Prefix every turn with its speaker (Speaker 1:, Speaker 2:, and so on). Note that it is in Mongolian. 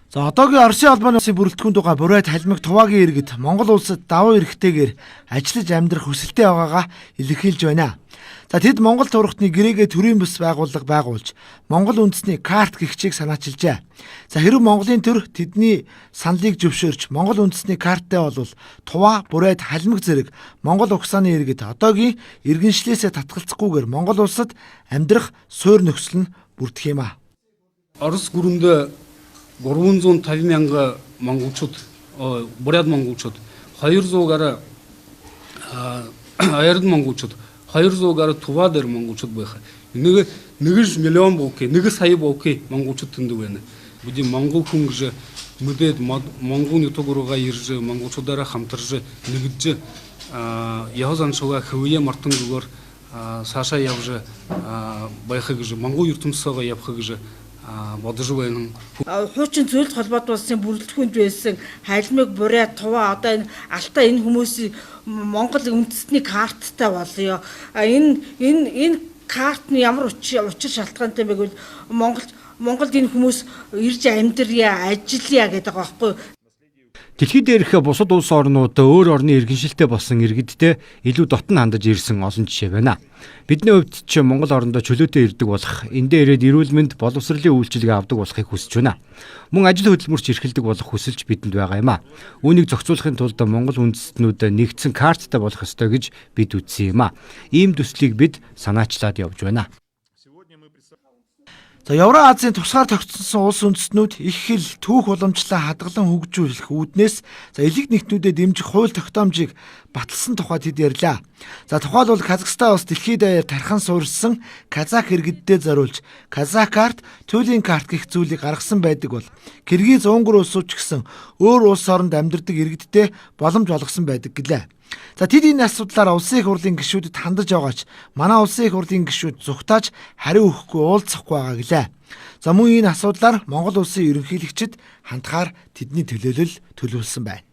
Speaker 1: За, одоогийн Оросын холбооны улсын бүрэлдэхүүн дугаа Бурайд, Халимаг, Тувагийн иргэд Монгол улсад давуу эрхтэйгээр ажиллаж амьдрах хүсэлтэй байгаагаа илэрхийлж байна. За, тэд Монгол турхтны гэрээгээ төрийн бус байгууллага байгуулж, Монгол үндэсний карт гихчийг санаачилжээ. За, хэрэг Монголын төр тэдний саналыг зөвшөөрч, Монгол үндэсний карттай болвол Туваа, Бурайд, Халимаг зэрэг Монгол угсааны иргэд одоогийн иргэншлээсээ татгалзахгүйгээр Монгол улсад амьдрах суурь нөхцөл нь бүрдэх юм а.
Speaker 2: Орос гүрэндээ 350 мянга монголчууд, бурят монголчууд, 200 гаруй аярд монголчууд, 200 гаруй Тува дээр монголчууд байх. Нэг нэг миллион болки, 1 сая болки монголчууд тэндэг байна. Бидний монгол хүн гэж мэдээд, Монгол нутаг руугаа ирж, монголчуудаараа хамтарж нэгдэж, яв заншилгаа хэвээ мартангүйгээр цаашаа явж байхыг гэж, монгол ертөнцөөгөө явахыг гэж бодож байна.
Speaker 3: Хуучин Зөвлөлт холбоот улсын бүрэлдэхүүнд байсан Халимаг, Бурят, Туваа, одоо энэ Алтай, энэ хүмүүсийн Монгол үндэстний карттай болъё. Энэ карт нь ямар учир шалтгаантай бэ гэвэл Монголд энэ хүмүүс ирж амьдрья, ажиллая гэдэг байгаа байхгүй юу?
Speaker 4: Дэлхий дээрх бусад улс орнууд өөр орны иргэншилтэй болсон иргэдтэй илүү дотно хандаж ирсэн олон жишээ байна. Бидний хувьд ч Монгол орондоо чөлөөтэй ирдэг болох, эндээ ирээд эрүүл мэнд, боловсролын үйлчилгээ авдаг болохыг хүсэж байна. Мөн ажил хөдөлмөрч эрхэлдэг болох хүсэлч бидэнд байгаа юм а. Үүнийг зохицуулахын тулд Монгол үндэстнүүд нэгдсэн карттай болох ёстой гэж бид үзсэн юм а. Ийм төслийг бид санаачлаад явж байна.
Speaker 1: За, Евроазийн тусгаар тогтсон улс үндэстнүүд их хэл, түүх уламжлалаа хадгалан хөгжүүлэх үүднээс, за, элэг нэгтнүүдэд дэмжих хууль тогтоомжийг баталсан тухай тэд ярьлаа. За, тухайлбал, Казахстан улс дэлхий даяар тархан суурьшсан казак иргэддээ зориулж казак карт, туйлын карт гэх зүйлийг гаргасан байдаг бол Киргиз, Унгар улсууд ч гэсэн өөр улс оронд амьдардаг иргэддээ боломж олгосон байдаг гэлээ. За, тэд энэ асуудлаар улсын их хурлын гишүүдэд хандаж байгаа ч манай улсын их хурлын гишүүд зугтааж хариу өгөхгүй, уулзахгүй байгаа гэлээ. За, мөн энэ асуудлаар Монгол улсын ерөнхийлөгчид хандахаар тэдний төлөөлөл төлөвлөсөн байна.